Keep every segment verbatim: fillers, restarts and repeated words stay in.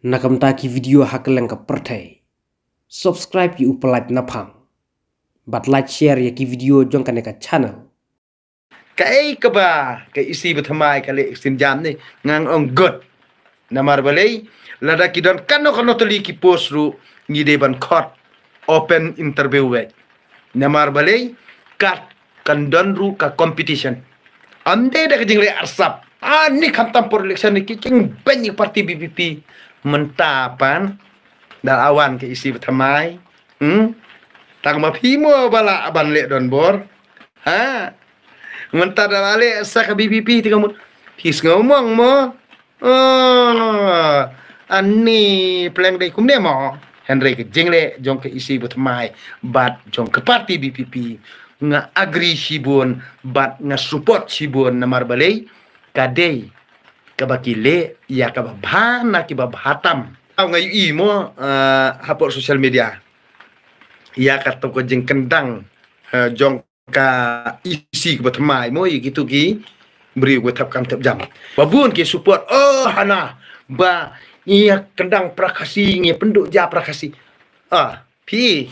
Na ka bynta ki video ha kylleng ka pyrthei, subscribe ïa u Pyllait Naphang bad like share ïa ki video jong kane ka channel. Kaei kaba ka EC ba thymmai ka leh extend jam ne, nga ong good. Namar balei, lada ki don kano kano tylli ki post ruh, ngi dei ban khot open interview wei. Namar balei, kat kan don ruh ka competition. Ym dei da ka jingleh arsap. Ani khamtam por election ne ki jingbeiñ ïa ka party VPP. Mynta pat da la wan ka EC ba thymmai. Hmm? Tang ma phi mo ba lah ban leh donbor. Ha? Mynta da la leh sa ka VPP te ka mut. Phi sngew mong mo. Oh, ani pleng dei kumne mo. Hynrei ka jingleh jong ka EC ba thymmai bad jong ka party VPP, nga agree shibun bad nga support shibun. Namar balei, ka dei kaba ki leh ïa kaba bha na kiba bha tam. Nga ïohi mo, eh, hapoh social media ïa kato ka jingkyndang, eh, jong ka EC kaba thymmai mo, ïa kito ki briew ba thep kam thep jam. Ba bun ki support, oh, hana ba ngi ïa kyndang para Khasi, ngi pynduh ja para Khasi. Ah, phi,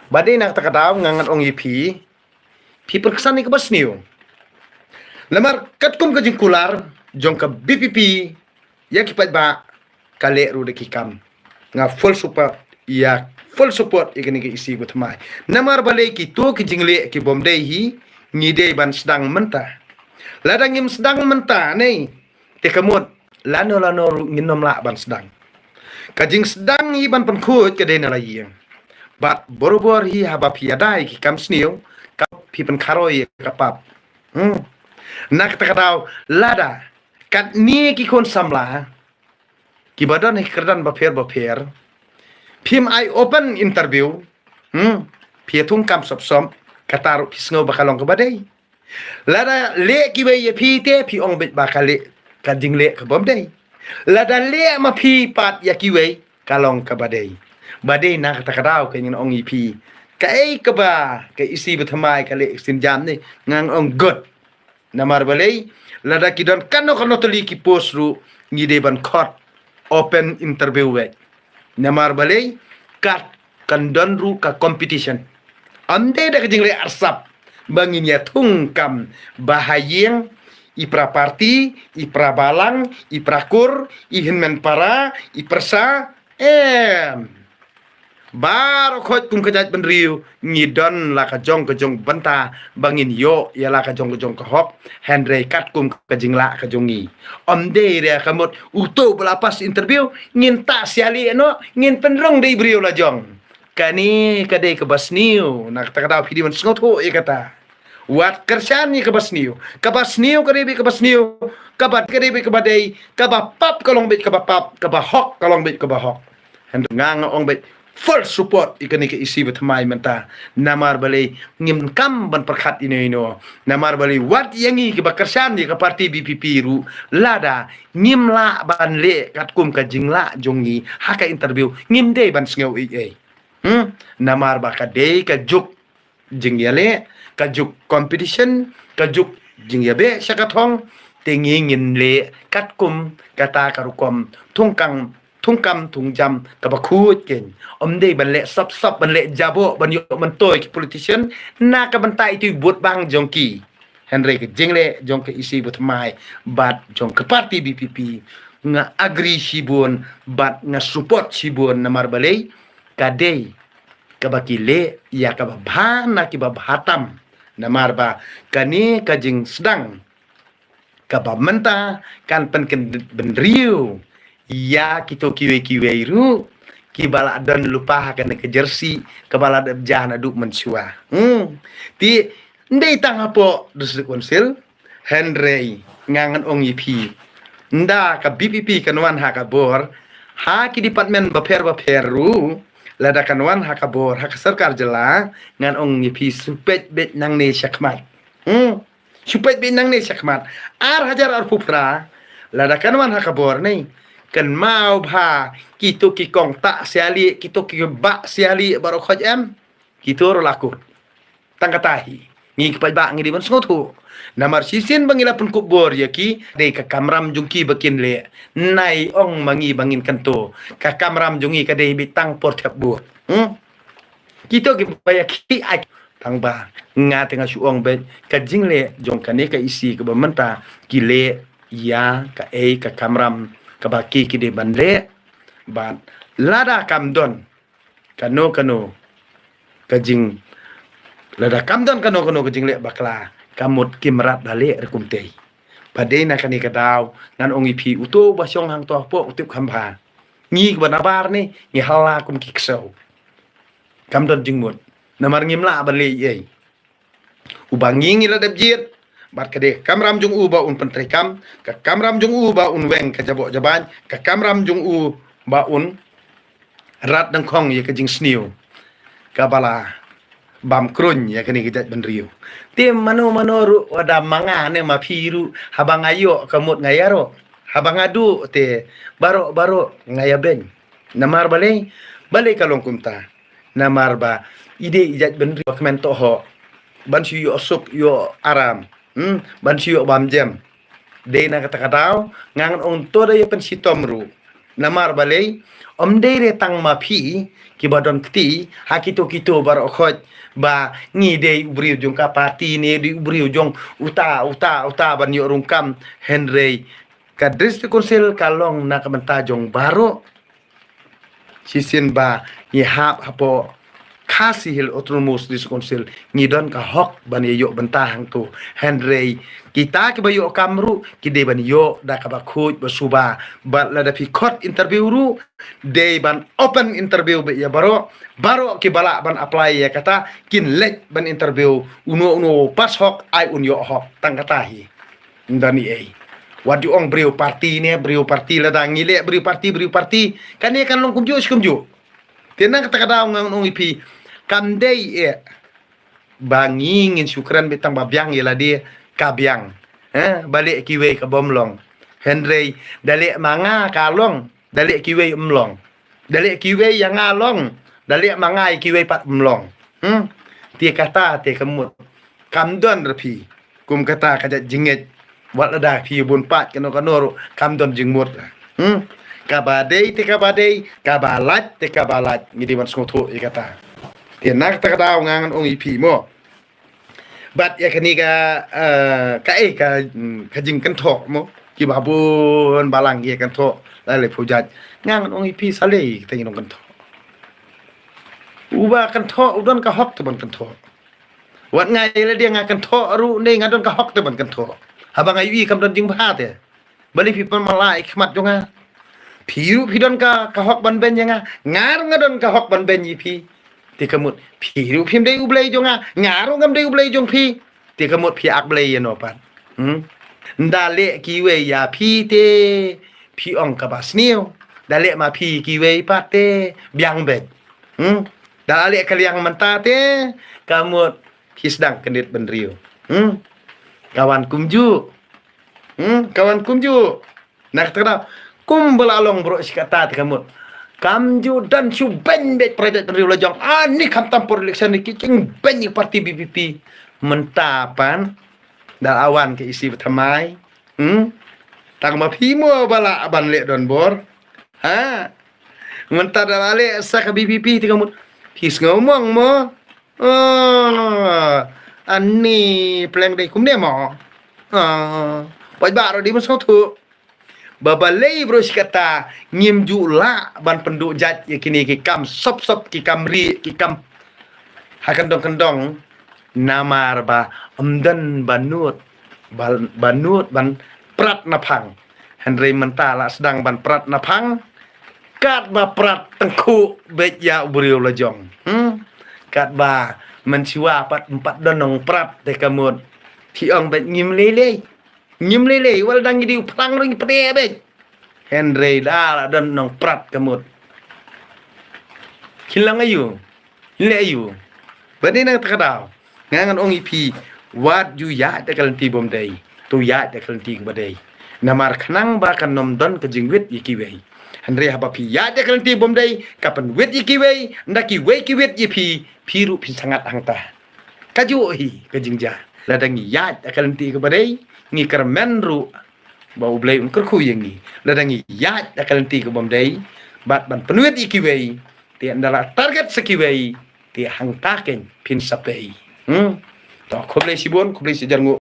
ba dei na kata ka daw nga ngan ong ïa phi, phi pynksan ïa kaba sniew. Namar katkum ka jingkular jong ka VPP ïa ki paidbah, ka leh ruh da ki kam. Nga full support ïa, full support ïa kane ka EC ba thymmai. Namar balei, kito ki jingleh ki bym dei hi ngi dei ban sdang mynta. Lada ngim sdang mynta ne, te ka mut lano lano ruh ngin ym lah ban sdang. Ka jingsdang hi ban pynkhuid ka dei na la ïing. Bad barabor hi haba phi ïada ïa ki kam sniew, ka phi pynkhraw ïa ka pap. Hmm. Na kata ka daw, lada katne ki khun samla kiba don ha ki kyrdan bapher bapher, phim ai open interview, hmm, phi ïa thung kam sop sop, kata ruh phi sngew ba ka long kaba dei. Lada leh kiwei ïa phi te phi ong beit ba ka leh ka jingleh ka bym dei. Lada leh ma phi pat ïa kiwei, ka long kaba dei. Ba dei na kata ka daw ka ngan ong ïa phi, kaei kaba ka EC ba thymmai ka leh extend jam ne, nga ong good. Namar balei, lada ki don kano kano tylli ki post ruh, ngi dei ban khot open interview wei. Namar balei, kat kan don ruh ka competition. Ym dei da ka jingleh arsap ba ngin ïa thung kam ba ha ïing, i para party, i para balang, i para kur, i hynmen para, i pyrsa, em. Baroh khoit kum ka jaitbynriew ngi don la ka jong ka jong bynta ba ngin ïoh ïa la ka jong ka jong ka hok, hynrei katkum ka jinglah ka jong ngi. Ym dei re ka mut uto ba la pass interview ngin tah siali eno, ngin pynrung dei briew la jong. Kane ka dei kaba sniew, na kata ka daw phi dei ban sngewthuh ïa kata. Wat kyrshan ïa kaba sniew. Kaba sniew ka dei beit kaba sniew, kaba dei ka dei beit kaba dei, kaba pap ka long beit kaba pap, kaba hok ka long beit kaba hok. Hynrei nga nga ong beit full support ïa kane ka EC ba thymmai mynta. Namar balei, ngim kam ban pyrkhat ino ino. Namar balei, wat ïa ngi kiba kyrshan ïa ka party VPP ruh, lada ngim lah ban leh katkum ka jinglah jong ngi ha ka interview, ngim dei ban sngew ei ei. Hmm? Namar ba ka dei ka juk jingïaleh, ka juk competition, ka juk jingïabeh sha ka thong, te ngi ngin leh katkum kata ka rukom thung kam, thung kam thung jam kaba khuid kein. Ym dei ban leh sap sap, ban leh jaboh, ban ïoh myntoi ki politician na ka bynta itu i vote bank jong ki. Hynrei ka jingleh jong ka EC ba thymmai bad jong ka party VPP, nga agree shibun bad nga support shibun. Namar balei, ka dei kaba ki leh ïa kaba bha na kiba bha tam. Namar ba kane ka jingsdang kaba mynta kan pynkyndit bynriew ïa kito kiwei kiwei ruh kiba la don lypa ha kane ka jersey, kaba la dep jah naduh mynshuwa. Hmm. Te ym dei tang hapoh District Council, hynrei nga ngan ong ïa phi, ynda ka VPP kan wan ha ka bor, ha ki department bapher bapher ruh, lada kan wan ha ka bor, ha ka sorkar jylla, ngan ong ïa phi, shu peit beit nangne shakhmat. Hmm. Shu peit beit nangne shakhmat. Ar hajar arphew phra, lada kan wan ha ka bor ne, kynmaw bha kito ki kong tah siali, kito ki bah siali baroh khoit em, kito ruh la kut. Tang kata hi. Ngi ki paidbah ngi dei ban sngewthuh. Namar shisien ba ngi la pynkup bor ïa ki, dei ka kamram jong ki ba kin leh. Nai ong ma ngi ba ngin kyntu, ka kamram jong ngi ka dei beit tang por thep bor. Hmm? Kito ki ba ïa ki ai tang ba nga te nga shu ong beit ka jingleh jong kane ka EC kaba mynta ki leh ïa kaei ka kamram kaba ki ki dei ban leh. Bad lada kam don kano kano ka jing, lada kam don kano kano ka jingleh bakla, ka mut ki mrad da leh re kumtei. Ba dei na kane ka daw ngan ong ïa phi, uto ba shong hangto hapoh u tip kham bha. Ngi ba nabar ne ngi hala kum ki ksew. Kam don jingmut. Namar ngim lah ban leh ei. Uba ngi ngi la dep jied bad ka dei ka kamram jong u ba un pyntreikam, ka kamram jong u ba un weng ka jaboh jabain, ka kamram jong u ba un rat dang khong ïa ka jingsniew kaba la bam kruiñ ïa kane ka jaitbynriew. Te mano mano ruh, wada ma nga ne ma phi ruh, haba nga ïoh ka mut nga ïaroh, haba nga duh te baroh baroh nga ïabeiñ. Namar balei? Balei ka long kumta? Namar ba i dei i jaitbynriew ba kmen tohok ban shu ïoh suk ïoh aram, hmm, ban shu ïoh bam jem. Dei na kata ka daw nga ngan ong to da ïa pynshitom ruh. Namar balei? Ym dei re tang ma phi kiba don kti ha kito kito baroh khoit ba ngi dei u briew jong ka party ne dei u briew jong uta uta uta ban ïoh rung kam. Hynrei ka District Council ka long na ka bynta jong baroh. Shisien ba ngi hap hapoh Khasi Hills Autonomous District Council ngi don ka hok ban ïoh bynta hangto. Hynrei kita kiba ïoh kam ruh ki dei ban ïoh da kaba khuid ba suba. Bad lada phi khot interview ruh dei ban open interview beit ïa baroh. Baroh kiba lah ban apply ïa kata kin leit ban interview, uno uno pass hok ai un ïoh hok, tang kata hi. Ynda ni ei. Wat ju ong briew party ne, briew party, lada ngi leh briew party, briew party, kane kan long kumjuh shi kumjuh. Te na kata ka daw ngan ong ïa phi, kam dei eh ba ngi ngin shu kren beit tang ba biang ïa lade ka biang. Eh, ba leh kiwei ka bym long. Hynrei da leh ma nga ka long, da leh kiwei ym long. Da leh kiwei ïa nga long, da leh ma nga ïa kiwei pat ym long. Hmm? Te kata te ka mut kam don re phi kum kata ka jait jingngeit. Wat lada phi bun pat kano kano ruh kam don jingmut. Hmm? Kaba dei te kaba dei, kaba lait te kaba lait, ngi dei ban sngewthuh ïa kata. Te na kata ka daw nga ngan ong ïa phi mo. Bad ïa kane ka, eh, kaei ka, mm, ka jingkynthoh mo, kiba bun balang ki kynthoh la lei phew jait. Nga ngan ong ïa phi, sa lei kata ngi nongkynthoh. Uba kynthoh u don ka hok te ban kynthoh. Wat nga ïa lade nga kynthoh ruh ne nga don ka hok te ban kynthoh. Haba nga ïohi kam don jingbha te, balei phi pynmala ïa ki khmat jong nga? Phi ruh phi don ka, ka hok ban beiñ ïa nga. Nga ruh nga don ka hok ban beiñ ïa phi. Te ka mut phi ruh phim dei U Blei jong nga, nga ruh ngam dei U Blei jong phi. Te ka mut phi ak blei ïa no pat? Hmm? Nda leh kiwei ïa phi te phi ong kaba sniew. Da leh ma phi kiwei pat te biang beit. Hmm? Da leh ka liang mynta te ka mut phi sdang kyndit bynriew. Hmm? Ka wan kumjuh. Hmm? Ka wan kumjuh. Na kata ka daw, kumba la long baroh shi katta te ka mut kam ju don shu beiñ beit para jaitbynriew la jong. Ani khamtam por election ni ki jingbeiñ ïa ka party V P P. Mynta pat da la wan ka EC ba thymmai. Hmm? Tang ma phi mo ba lah ban leh donbor. Ha? Mynta da la leh sa ka V P P te ka mut phi sngew mong mo. Oh, ani pleng dei kumne mo. Oh, paidbah ruh dei ban sngewthuh ba balei baroh shi katta ngim ju lah ban pynduh jait ïa kine ki kam sop sop, ki kam rieh, ki kam ha kyndong kyndong, namar ba ym don ba nud, ba, ba nud ban prat na phang. Hynrei mynta la sdang ban prat na phang. Katba prat tyngkhuh beit ïa u briew la jong. Hmm? Katba mynshuwa pat ym pat don nongprat te ka mut phi ong beit ngim lei lei. Ngim lei lei, wat la dang ngi dei u phlang ruh ngi pdiang beit. Hynrei da la don nongprat ka mut kin long aïu? Kin leh aïu? Bad ni na kata ka daw nga ngan ong ïa phi, wat ju ïaid da ka lynti bym dei, to ïaid da ka lynti kaba dei. Namar khnang ba kan ym don ka jingwit ïa kiwei. Hynrei haba phi ïaid da ka lynti bym dei, ka pynwit ïa kiwei, nda kiwei ki wit ïa phi, phi ruh phin sangad hangta. Kajuh hi ka jingjia. Lada ngi ïaid da ka lynti kaba dei, ngi kyrmen ruh ba U Blei un kyrkhu ïa ngi. Lada ngi ïaid da ka lynti kaba ym dei bad ban pynwit ïa kiwei, te ynda la target sa kiwei, te hangta kein phin sa pei. Hmm. To, khublei shibun, khublei shihajar nguh.